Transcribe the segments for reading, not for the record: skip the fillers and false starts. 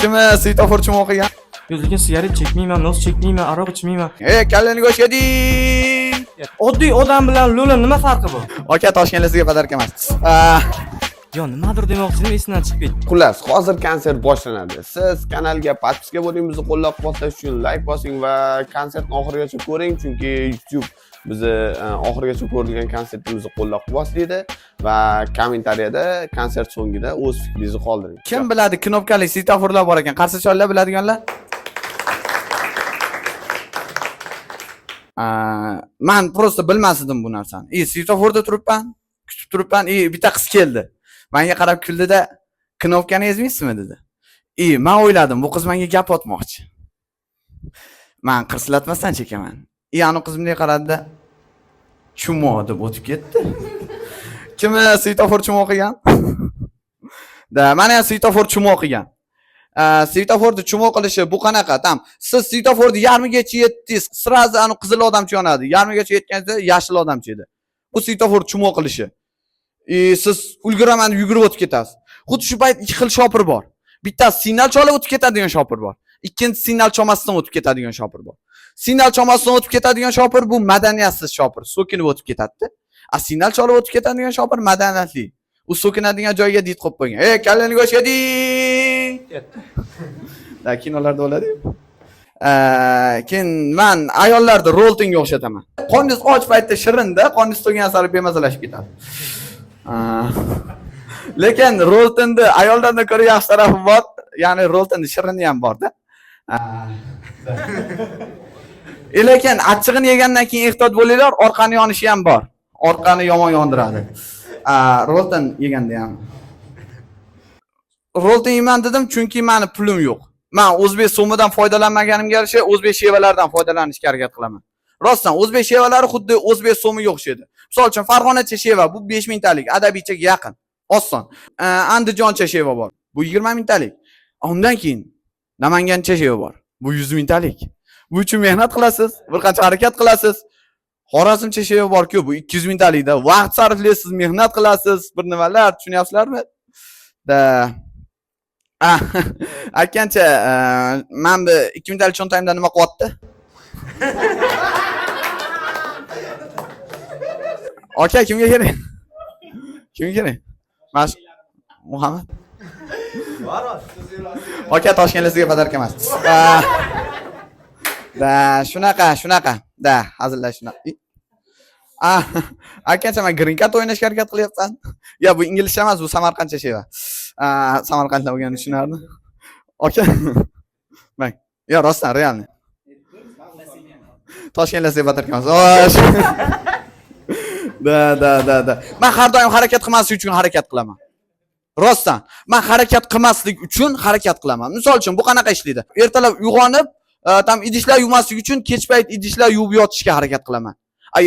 Kimi svetofor chumon qilgan? Yo'q, lekin sigaret chekmayman, nos chekmayman, aroq ichmayman. Ey, kallani go'shtga ding! Oddiy odam bilan lo'la nima farqi bor? Aka, Toshkentlar sizga podarka emas. Yo, nimadir demoqchi edim, esimdan chiqib ketdi. Xullas, hozir konsert boshlanadi. Siz kanalga podpiska bo'ling, bizni qo'llab-quvvatlash uchun like bosing va konsertni oxirigacha ko'ring, chunki YouTube bizni oxirigacha ko'rilgan konsertimizni qo'llab-quvvatlaydi va kommentariyada konsert so'ngida o'z fikringizni qoldiring. Kim biladi knopkali svetoforlar bor ekan? Qarshi chollar biladiganlar? Man просто bilmas edim bu narsani. И svetoforda turibman, kutib turibman, и bitta qiz keldi. Menga qarab kuldi-da, knopkani ezmaysizmi dedi. И man o'yladim, bu qiz menga gap otmoqchi. Man qirsillatmasdan chekaman. И anu qiz bunday qaradi-da, chumo deb o'tib ketdi. Kimi svetofor chumo qilgan? Da, mana ham svetofor chumo qilgan. Svetoforni chumo qilishi bu qanaqa? Tam siz svetoforni yarmigacha yetdingiz, сразу anu qizil odamcha yonadi. Yarmigacha yetganingizda yashil odamcha edi. Bu svetofor chumo qilishi. И siz ulguraman deb yugurib o'tib ketasiz. Xuddi shu payt ikki xil shopir bor. Bittasi signal cholib o'tib ketadigan shopir bor. Ikkinchisi signal cholmasdan o'tib ketadigan shopir bor. Signal cholmasdan o'tib ketadigan shopir bu madaniyatsiz shopir, so'kinib o'tib ketadi. A signal cholib o'tib ketadigan shopir madaniyatli. U so'kinadigan joyga did qo'yib qo'ygan. Ey, kallani go'shtga ding! Da kinolarda bo'ladi-yu. Keyin man ayollarni Roltonga o'xshataman. Qorningiz och paytda shirinda, qorningiz to'ygan sari bemazalashib ketadi. Lekin Roltonni ayollardan ko'ra yaxshi tarafi bor. Ya'ni Roltonni shirini ham bor-da. Lekin achchig'ini yegandan keyin ehtiyot bo'linglar, orqani yonishi ham bor. Orqani yomon yondiradi. Rolton yeganda ham. Rolton yeyman dedim, chunki meni pulim yo'q. Men o'zbek so'midan foydalanmaganimga yarasha o'zbek shevalaridan foydalanishga harakat qilaman. Rostdan o'zbek shevalari xuddi o'zbek so'miga o'xshaydi. Misol uchun Farg'onacha sheva bu 5 mingtalik, adabiychaga yaqin. Oson. Andijoncha sheva bor. Bu 20 mingtalik. Undan keyin Namangancha sheva bor. Bu 100 mingtalik. Bu uchun mehnat qilasiz, bir qancha harakat qilasiz. Xorazmcha sheva bor-ku, bu 200 mingtalikda vaqt sarflaysiz, mehnat qilasiz, bir nimalar, tushunyapsizlarmi? Da. Aytgancha, man bu 2 mingtalik cho'ntagimda nima qilyapti? Aka, kimga kerak? Kimga kerak? Mana shu Muhammad. Aka, Toshkentlar sizga podarka emas. Da, shunaqa, shunaqa. Da, hazillar shunaqa. Aytgancha men green card o'ynashga harakat qilyapman. Ya bu inglizcha emas, bu Samarqandcha sheva. Samarqandlar bo'lganini tushunardi. Aka. Bak. Ya rostdan realni. Toshkentlar sizga podarka emas. Osh. Da, da, da, da. Men har doim harakat qilmaslik uchun harakat qilaman. Rostdan, men harakat qilmaslik uchun harakat qilaman. Misol uchun bu qanaqa ishlaydi? Ertalab uyg'onib, tam idishlar yuvmaslik uchun kech payt idishlar yuvib yotishga harakat qilaman.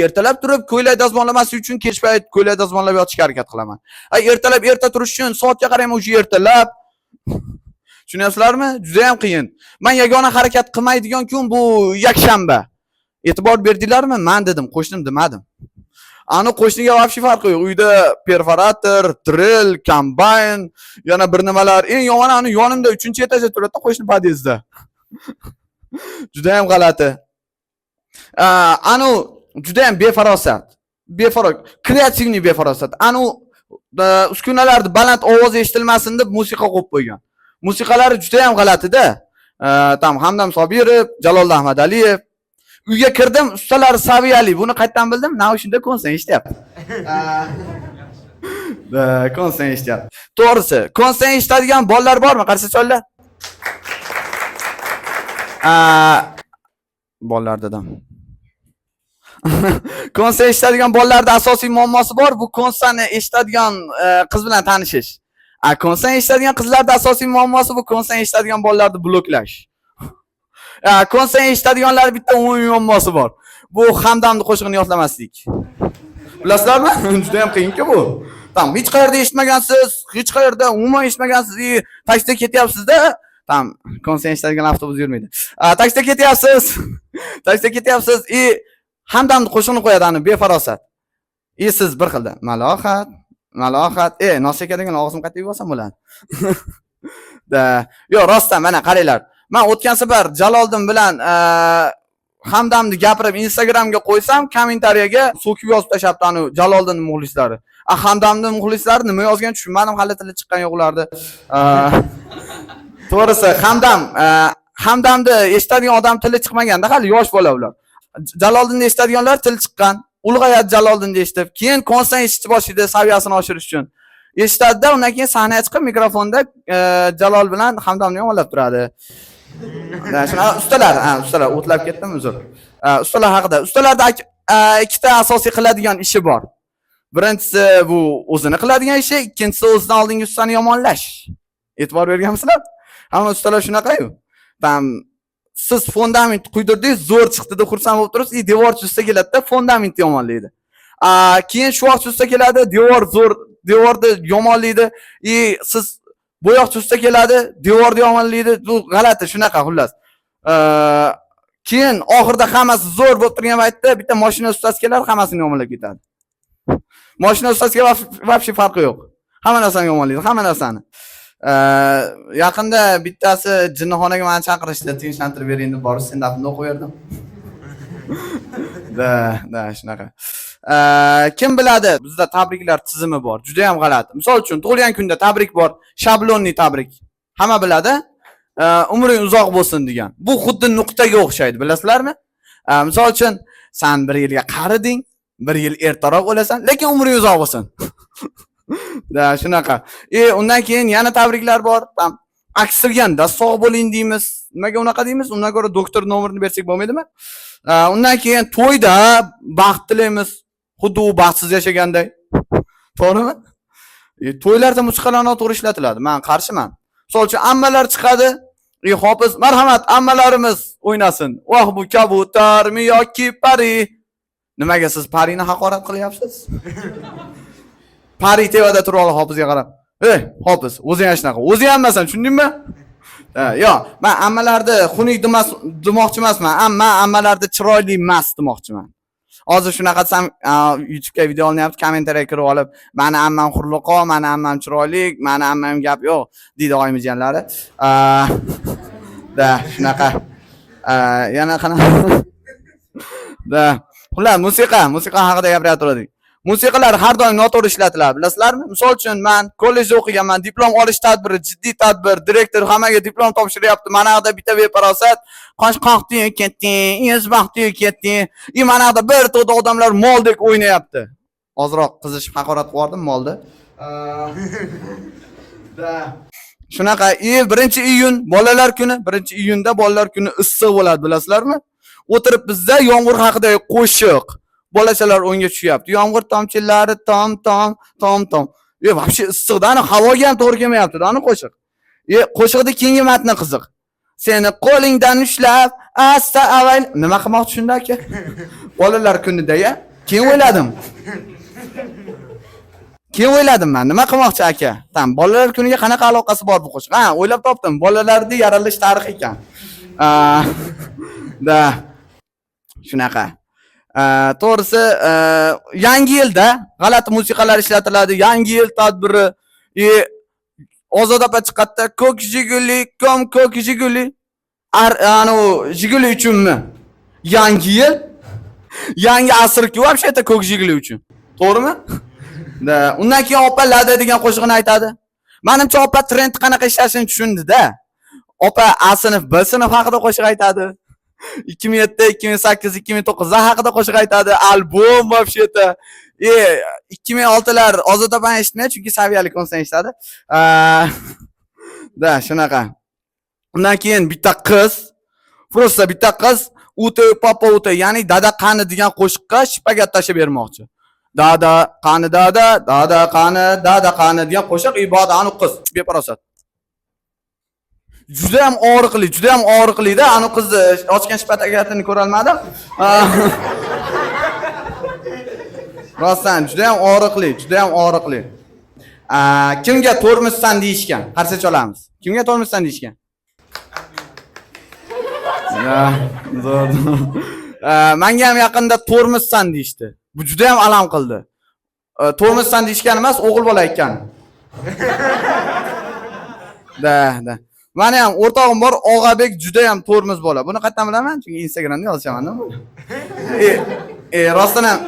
Ertalab turib ko'ylak dazmollamaslik uchun kech payt ko'ylak dazmollab yotishga harakat qilaman. Ertalab erta turish uchun soatga qarayman o'sha ertalab. Tushunyapsizlarmi? Juda ham qiyin. Men yagona harakat qilmaydigan kun bu yakshanba. E'tibor berdinglarmi? Men dedim, qo'shnim demadim. Ani qo'shniga вообще farqi yo'q. Uyda perforator, drill, kombayn, yana bir nimalar. Eng yomoni ani yonimda 3-etajda turadi qo'shni podyezdda. Juda ham g'alati. Anu juda ham befarosat. Befarosat, kreativniy befarosat. Anu uskunalarni baland ovoz eshitilmasin deb musiqa qo'yib qo'ygan. Musiqalari juda ham g'alatida. Tam Hamdam Sobirov, Jaloliddin Ahmadaliyev. Uyga kirdim, ustalari saviyali. Buni qayerdan bildim? Naushnikda konsen eshityapti. Da, konsen eshityapti. To'g'risi, konsen eshitadigan bolalar bormi? Qarshi chollar. Bolalar dedim. Konsen eshitadigan bolalarda asosiy muammosi bor, bu konsani eshitadigan qiz bilan tanishish. Konsen eshitadigan qizlarda asosiy muammosi bu konsen eshitadigan bolalarni bloklash. Konsen eshitadiganlar bitta umumiy muammosi bor. Bu Hamdamni qo'shig'ini yodlamaslik. Bilasizlarmi? Juda ham qiyinki bu. Tam hech qayerda eshitmagansiz, hech qayerda umuman eshitmagansiz, taksida ketyapsiz-da, tam konsen eshitadigan avtobus yurmaydi. Taksida ketyapsiz. Taksida ketyapsiz, Hamdamni qo'shig'ini qo'yadi ani befarosat. Siz bir xilda malohat, malohat, nos aka degan og'zim qayerga yuborsam bo'ladi. Da, yo'q, rostdan mana qaranglar. Men o'tgan safar Jaloliddin bilan Hamdamni gapirib Instagramga qo'ysam, kommentariyaga so'kib yozib tashlabdi anu Jaloliddin muxlislari. A Hamdamni muxlislari nima yozgan tushunmadim, hali tili chiqqan yo'q ularni. To'g'risi, Hamdam, Hamdamni eshitadigan odam tili chiqmaganda hali yosh bola ular. Jaloliddinni eshitadiganlar tili chiqqan. Ulg'ayadi Jaloliddinni eshitib, keyin konsert eshitib boshlaydi saviyasini oshirish uchun. Eshitadida, undan keyin sahnaga chiqib mikrofonda Jalol bilan Hamdamni yomonlab turadi. Shunaqa ustalar, ha, ustalar o'tlab ketdim, uzr. Ustalar haqida. Ustalarda ikkita asosiy qiladigan ishi bor. Birinchisi bu o'zini qiladigan ishi, ikkinchisi o'zidan oldingi ustani yomonlash. E'tibor berganmisizlar? Hamma ustalar shunaqa-yu. Там siz fundament quydirdingiz, zo'r chiqdi deb xursand bo'lib turibsiz, и devorchi usta keladida fundamentni yomonlaydi. Keyin shuvoqchi usta keladi, devor zo'r, devorni yomonlaydi, и siz bo'yoqchi usta keladi, devorni yomonlaydi. Bu g'alati, shunaqa xullas. Keyin oxirida hammasi zo'r bo'lib turgan paytda bitta mashina ustasi keladi, hammasini yomonlab ketadi. Mashina ustasiga вообще farqi yo'q. Hamma narsani yomonlaydi, hamma narsani. Yaqinda bittasi jinnixonaga meni chaqirishdi, tinchlantirib bering deb borib stendapni o'qib berdim. Да, shunaqa. Kim biladi, bizda tabriklar tizimi bor. Juda ham g'alati. Misol uchun, tug'ilgan kunda tabrik bor, шаблонный tabrik. Hamma biladi. Umring uzoq bo'lsin degan. Bu xuddi nuqtaga o'xshaydi, bilasizlarmi? Misol uchun, san bir yilga qariding, bir yil ertaroq o'lasan, lekin umring uzoq bo'lsin. Да, shunaqa. E, undan keyin yana tabriklar bor. Там aksirganda sog' bo'ling deymiz. Nimaga unaqa deymiz? Undan ko'ra doktor nomerini bersak bo'lmaydimi? Undan keyin to'yda baxt tilaymiz. Xuddi u baxtsiz yashaganday. To'g'rimi? E, to'ylarda musiqalar noto'g'ri ishlatiladi. Men qarshiman. Misol uchun, ammalar chiqadi. E, hofiz, marhamat, ammalarimiz o'ynasin. Voh, bu kabutarmi yoki pari? Nimaga siz parini haqorat qilyapsiz? Pari tevada turib olib hofizga qarab. "Ey, hofiz, o'zing ham shunaqa. O'zing ham emasan, tushundingmi?" Ha, yo'q, men ammalarni xunuk demoqchi emasman. Amma ammalarni chiroyli emas demoqchiman. Hozir shunaqa desam, YouTube'ga video olinyapti, kommentariyaga kirib olib, mani ammam hurliqo, mani ammam chiroyli, mani ammam gap yo'q, deydi oyimjanlari. Да, shunaqa. Yana qanaqa? Да. Xullas, musiqa, musiqa haqida gapiryaptik. Musiqalar har doim noto'g'ri ishlatiladi, bilasizlarmi? Misol uchun, men kollejda o'qiganman, diplom olish tadbiri, jiddiy tadbir, direktor hammaga diplom topshiryapti. Mana yoqda bitta befarosat qosh qoqdi ketdi, yuz baxti ketdi. И mana yoqda bir to'da odamlar moldek o'ynayapti. Ozroq qizishib haqorat qilib yubordim molni. Да. Shunaqa, и 1-iyun bolalar kuni, 1-iyunda bolalar kuni issiq bo'ladi, bilasizlarmi? O'tirib bizda yomg'ir haqidagi qo'shiq. Bolachalar o'yinga tushyapti. Yomg'ir tomchilari tom tom tom tom. E, вообще issiqda, ani havoga ham to'g'ri kelmayapti, ani qo'shiq. E, qo'shiqda keyingi matni qiziq. Seni qo'lingdan ushlab, asta avval nima qilmoqchi shunda aka? Bolalar kunida-ya. Keyin o'yladim. Keyin o'yladim men, nima qilmoqchi aka? Там bolalar kuniga qanaqa aloqasi bor bu qo'shiq? Ha, o'ylab topdim. Bolalarning yaralish tarixi ekan. Да. Shunaqa. To'g'risi, yangi yilda g'alati musiqalar ishlatiladi. Yangi yil tadbiri, e, Ozoda opa chiqadida, ko'k Jiguli, kom ko'k Jiguli. Ar anu Jiguli uchunmi? Yangi yil? Yangi asr-ku вообще это ko'k Jiguli uchun. To'g'rimi? Да, undan keyin opa Lada degan qo'shig'ini aytadi. Menimcha opa trend qanaqa ishlashini tushundida. Opa A sinf, B sinf haqida qo'shiq aytadi. 2007, 2008, 2009 haqida qo'shiq aytadi. Albom вообще-то. E, 2006lar Ozoda opani eshitmaydi, chunki saviyali konsert eshitadi. Да, shunaqa. Undan keyin bitta qiz, просто bitta qiz "Ute papa ute", ya'ni dada qani degan qo'shiqqa shpagat tashlab bermoqchi. Dada qani dada, dada qani, dada qani degan qo'shiq ibodat anu qiz befarosat. Juda ham og'riqli, juda ham og'riqli-da, anu qizni ochgan shpagatini ko'ra olmadim. Rostdan juda ham og'riqli, juda ham og'riqli. Kimga to'rmizsan deyishgan. Qarsa cholamiz. Kimga to'rmizsan deyishgan? Ya, zo'r. Menga ham yaqinda to'rmizsan deyishdi. Bu juda ham alam qildi. To'rmizsan deyishgan emas, o'g'il bola ekan. Да, да. Mani ham o'rtog'im bor, Og'abek, juda ham tormoz bola. Buni qayerdan bilaman? Chunki Instagramda yozishaman. Rostdan ham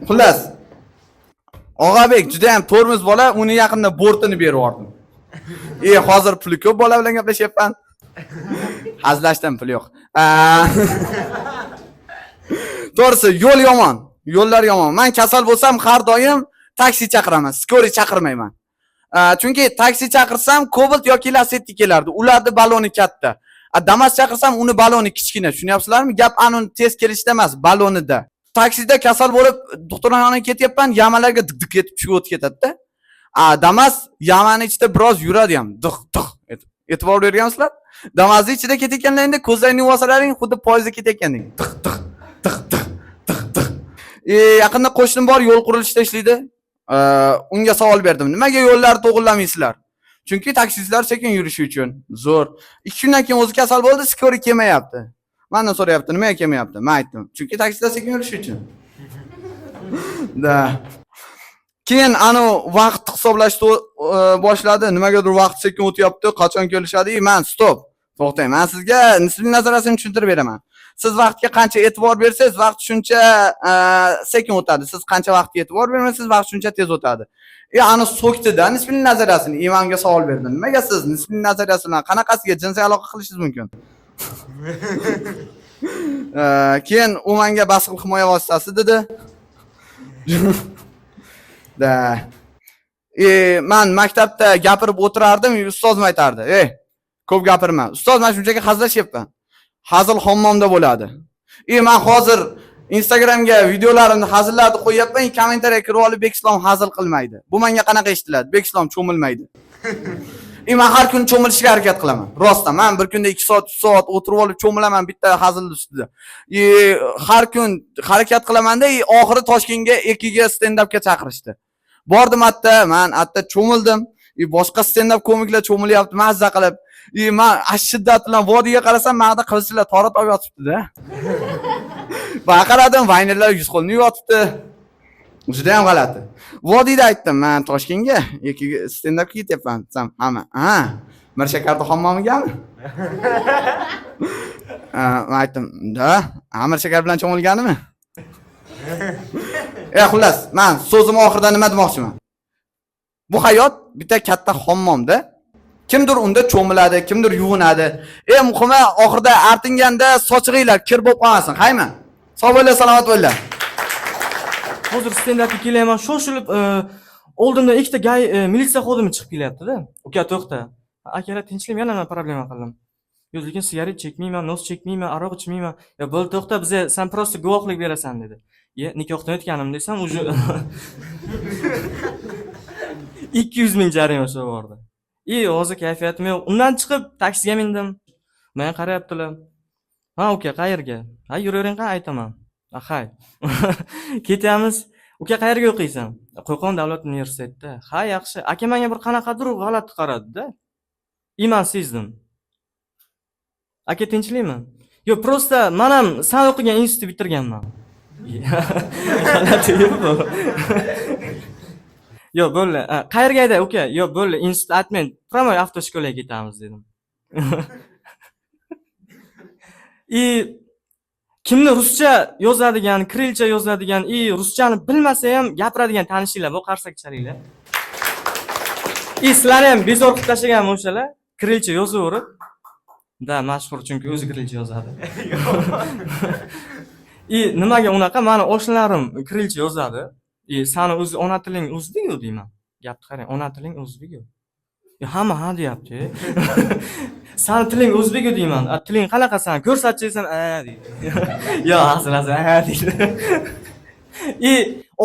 xullas, Og'abek juda ham tormoz bola, uni yaqinda bortini berib yubordim. Hozir puli ko'p bola bilan gaplashyapman. Hazillashdan pul yo'q. To'g'risi, yo'l yomon. Yo'llar yomon. Men kasal bo'lsam har doim taksi chaqiraman, skoriy chaqirmayman. Chunki taksi chaqirsam Cobalt yoki Lacetti kelardi. Ularning baloni katta. Damas chaqirsam uni baloni kichkina. Tushunyapsizlarmi? Gap anuni tez kelishda emas, balonida. Taksida kasal bo'lib doktorxonaga ketyapman, yamalarga dik-dik etib tushib o'tib ketadi-da. Damas yamani ichida biroz yuradi ham, diq diq etib. E'tibor bergansizlar? Damasning ichida ketayotganlarida ko'zlaringni yuvsalaring xuddi poyezdda ketayotgandek. Tiq tiq tiq tiq tiq tiq. Yaqinda qo'shnim bor, yo'l qurilishida ishlaydi. Unga savol berdim. Nimaga yo'llarni to'g'irlamaysizlar? Chunki taksistlar sekin yurishi uchun. Zo'r. 2 kundan keyin o'zi kasal bo'ldi, skoriy kelmayapti. Mendan so'rayapti, nimaga kelmayapti? Men aytdim, chunki taksistlar sekin yurishi uchun. Da. Keyin anu vaqt hisoblashni boshladi. Nimagadir vaqt sekin o'tyapti, qachon kelishadi? Men stop. To'xtang, men sizga nisbiy nazariyasini tushuntirib beraman. Siz vaqtga qancha e'tibor bersangiz, vaqt shuncha sekin o'tadi. Siz qancha vaqtga e'tibor bermasangiz, vaqt shuncha tez o'tadi. Ani so'kdi-da nisbiy nazariyasini. Imamga savol berdim. Nimaga siz nisbiy nazariyasi bilan qanaqasiga jinsiy aloqa qilishingiz mumkin? Keyin u menga basqil himoya vositasi dedi. Da. Men maktabda gapirib o'tirardim, ustozim aytardi: "Ey, ko'p gapirma." Ustoz, men shunchaki hazillashyapman. Hazil hammomda bo'ladi. Men hozir Instagramga videolarimni, hazillarni qo'yyapman, kommentariyaga kirib olib Bekislom hazil qilmaydi. Bu menga qanaqa eshitiladi? Bekislom cho'milmaydi. Men har kuni cho'milishga harakat qilaman. Rostdan, men bir kunda 2 soat, 3 soat o'tirib olib cho'milaman bitta hazil ustida. Har kun harakat qilamanda, oxiri Toshkentga 2ga stand-upga chaqirishdi. Bordim atta, men atta cho'mildim. Boshqa stand-up komiklar cho'milyapti, mazza qilib. Men shiddat bilan vodiyga qarasam, menda qilichlar tora topib yotibdi-da. Va qaradim, vaynerlar yuz qo'lini yuvotibdi. Juda ham g'alati. Vodiyda aytdim, men Toshkentga 2ga stand-upga ketyapman desam, hamma, ha, Mirshakarda hammomigami? Men aytdim, da, Mirshakar bilan cho'milganimi? Xullas, men so'zim oxirida nima demoqchiman? Bu hayot bitta katta hammomda. Kimdir unda cho'miladi, kimdir yuvinadi. Muhimi oxirida artinganda sochig'inglar kir bo'lib qolmasin, haymi? Sog' bo'linglar, salomat bo'linglar. Hozir stand-upga kelyapman, shoshilib, oldimdan ikkita gay militsiya xodimi chiqib kelyapti-da. Uka, to'xta. Akalar, tinchlik, yana nima problema qildim? Yo'q, lekin sigaret chekmayman, nos chekmayman, aroq ichmayman. Ya bo'ldi, to'xta, biza san просто guvohlik berasan dedi. Ye, nikohdan o'tganim desam, уже 200 ming jarima solib yubordi. Hozir kayfiyatim yo'q. Undan chiqib taksiga mindim. Menga qarayaptilar. Ha, uka, qayerga? Ha, yuravering, qa aytaman. Hay. Ketamiz. Uka, qayerga o'qiysan? Qo'qon davlat universitetida. Ha, yaxshi. Aka menga bir qanaqadir g'alati qaradi-da. Man sezdim. Aka, tinchlikmi? Yo'q, просто men ham san o'qigan institutni bitirganman. G'alati yo'q bu. Yo'q, bo'ldi. Qayerga edi, uka? Yo'q, bo'ldi, institut aytmang. Прямой avtoshkolaga ketamiz dedim. Kimni ruscha yozadigan, kirilcha yozadigan, ruschani bilmasa ham gapiradigan tanishinglar bor, qarsak chalinglar. Sizlarni ham bezor qilib tashlaganmi o'shalar? Kirilcha yozaverib. Da, mashhur, chunki o'zi kirilcha yozadi. Nimaga unaqa? Mani oshnalarim kirilcha yozadi. Sani o'zi ona tiling o'zbek-ku deyman. Gapni qarang, ona tiling o'zbek-ku. Hamma ha deyapti. Sani tiling o'zbek-ku deyman. Tiling qanaqa san? Ko'rsatchi desam, a deydi. Yo, hazil, hazil, a deydi.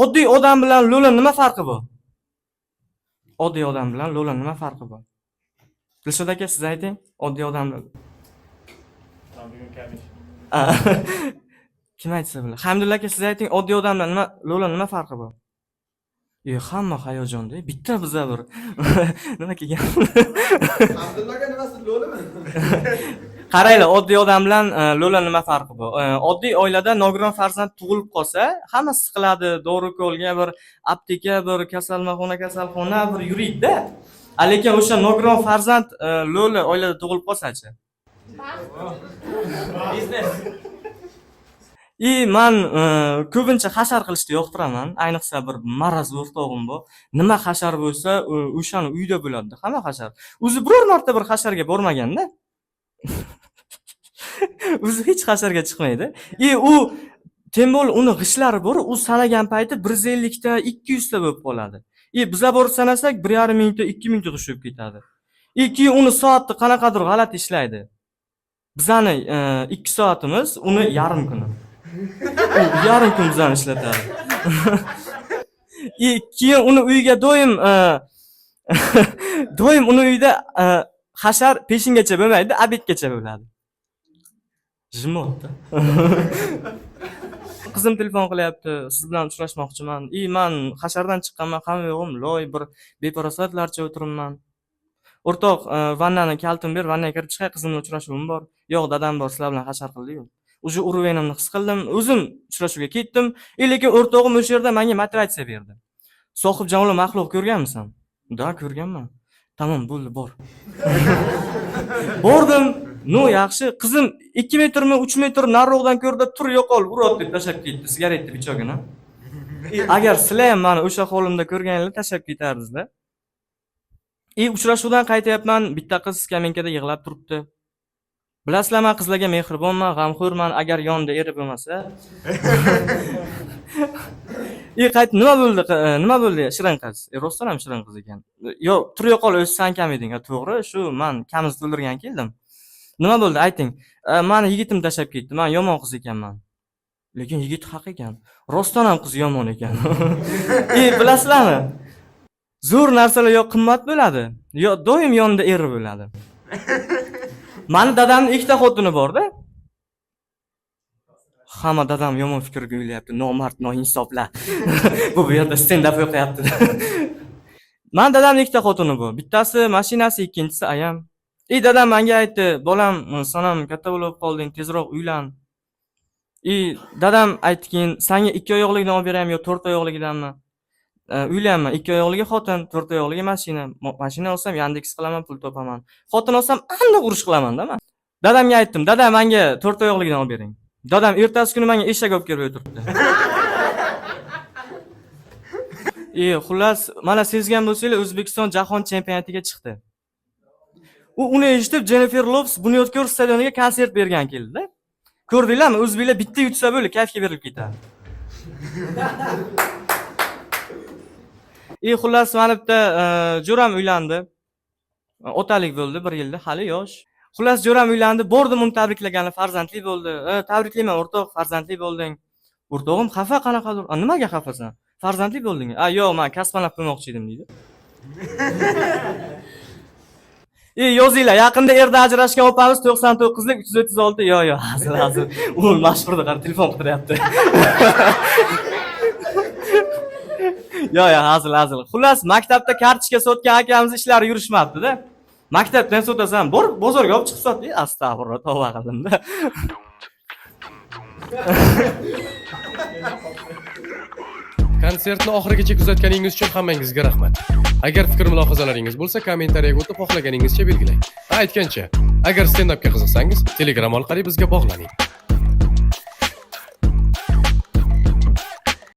Oddiy odam bilan lo'la nima farqi bor? Oddiy odam bilan lo'la nima farqi bor? Dilshod aka, siz ayting, oddiy odam bilan. Kim aytsa biladi. Hamdulla aka, siz ayting, oddiy odam bilan nima lo'la nima farqi bor? Hamma hayajonda, bitta biza bir nima kelgan? Hamdulla aka nimasi lo'limi? Qaranglar, oddiy odam bilan lo'la nima farqi bor? Oddiy oilada nogiron farzand tug'ilib qolsa, hamma siqiladi, dori ukolga bir apteka, bir kasalxona bir yuriydi-da. Lekin o'sha nogiron farzand lo'la oilada tug'ilib qolsa-chi? Biznes. И man ko'pincha hashar qilishni yoqtiraman. Ayniqsa bir maraz o'rtog'im bor. Nima hashar bo'lsa, o'shani uyda bo'ladi hamma hashar. O'zi biror marta bir hasharga bormaganda. O'zi hech hasharga chiqmaydi. И u tembol uni g'ishlari bor, u sanagan payti 150 ta, 200 ta bo'lib qoladi. И biza borib sanasak 1,5 mingta, 2 mingta g'ish bo'lib ketadi. И keyin uni soatni qanaqadir g'alati ishlaydi. Bizani 2 soatimiz, uni yarim kuni. U yarim kun bizani ishlatadi. И keyin uni uyiga doim uni uyida hashar peshingacha bo'lmaydi, обед gacha bo'ladi. Жмот da. Qizim telefon qilyapti, siz bilan uchrashmoqchiman. И man hashardan chiqqanman, hamma yo'g'im loy, bir befarosatlarcha o'tiribman. O'rtoq, vannani kalitini ber, vannaga kirib chiqay, qizim bilan uchrashuvim bor. Yo'q, dadam bor, sizlar bilan hashar qildi-yu. Уже уровень imni his qildim, o'zim uchrashuvga ketdim. И lekin o'rtog'im o'sha yerda menga motivatsiya berdi. Sohib jamol maxluq ko'rganmisan? Да, ko'rganman. Tamom, bo'ldi, bor. Bordim. Ну, yaxshi. Qizim 2 metrmi, 3 metr nariroqdan ko'rdi, tur yo'qol, urot deb tashlab ketdi sigaretni pichog'ini. Agar sizlar ham mani o'sha holimda ko'rganinglar, tashlab ketardingizlar. И uchrashuvdan qaytyapman, bitta qiz skamenkada yig'lab turibdi. Bilasizlar, man qizlarga mehribonman, g'amxo'rman, agar yonida eri bo'lmasa. И qayt nima bo'ldi? Nima bo'ldi? Shirin qiz. Rostdan ham shirin qiz ekan. Yo'q, tur yo'qol, o'zi san kam eding. Ha, to'g'ri, shu man kamiz to'ldirgan keldim. Nima bo'ldi, ayting. Mani yigitim tashlab ketdi. Man yomon qiz ekanman. Lekin yigit haq ekan. Rostdan ham qiz yomon ekan. И bilasizlarmi? Zo'r narsalar yo qimmat bo'ladi, yo doim yonida eri bo'ladi. Mani dadamning ikkita xotini bor-da. Hamma dadam yomon fikrga o'ylayapti, nomard, noinsoflar. Bu yerda stend-up o'qiyapti. Mani dadamning ikkita xotini bor. Bittasi mashinasi, ikkinchisi ayam. И dadam menga aytdi, bolam, san ham katta bo'lib qolding, tezroq uylan. И dadam aytdi keyin, sanga ikki oyoqligidan olib beraymi yo to'rt oyoqligidanmi? Uylanma, ikki oyoqligi xotin, to'rt oyoqligi mashina. Mashina olsam Yandex qilaman, pul topaman. Xotin olsam aniq urush qilaman-da man. Dadamga aytdim, dada menga to'rt oyoqligidan olib bering. Dadam ertasi kuni menga eshak olib kelib o'tiribdi. И xullas, mana sezgan bo'lsanglar, O'zbekiston jahon chempionatiga chiqdi. U uni eshitib Jennifer Lopez Bunyodkor stadioniga konsert bergan keldi-da. Ko'rdinglarmi? O'zbeklar bitta yutsa bo'ldi, kayfga berilib ketadi. И xullas, mana bitta jo'ram uylandi. Otalik bo'ldi bir yilda, hali yosh. Xullas, jo'ram uylandi, bordim uni tabriklagani, farzandli bo'ldi. Tabriklayman o'rtoq, farzandli bo'lding. O'rtog'im xafa qanaqadir. A, nimaga xafasan? Farzandli bo'lding. A, yo'q, men kosmonavt bo'lmoqchi edim deydi. Yozinglar, yaqinda erda ajrashgan opamiz 99lik 336. Yo'q, yo'q, hazil, hazil. U mashhurda qara, telefon qidiryapti. Yo'q, yo'q, hazil, hazil. Xullas, maktabda kartochka sotgan akamiz ishlari yurishmabdi-da. Maktabdan sotasan, bor bozorga olib chiqib sot. Astag'firullah, tavba qildim-da. Konsertni oxirigacha kuzatganingiz uchun hammangizga rahmat. Agar fikr mulohazalaringiz bo'lsa, kommentariyaga o'tib xohlaganingiizcha belgilang. Ha, aytgancha, agar stend-upga qiziqsangiz, Telegram orqali bizga bog'laning.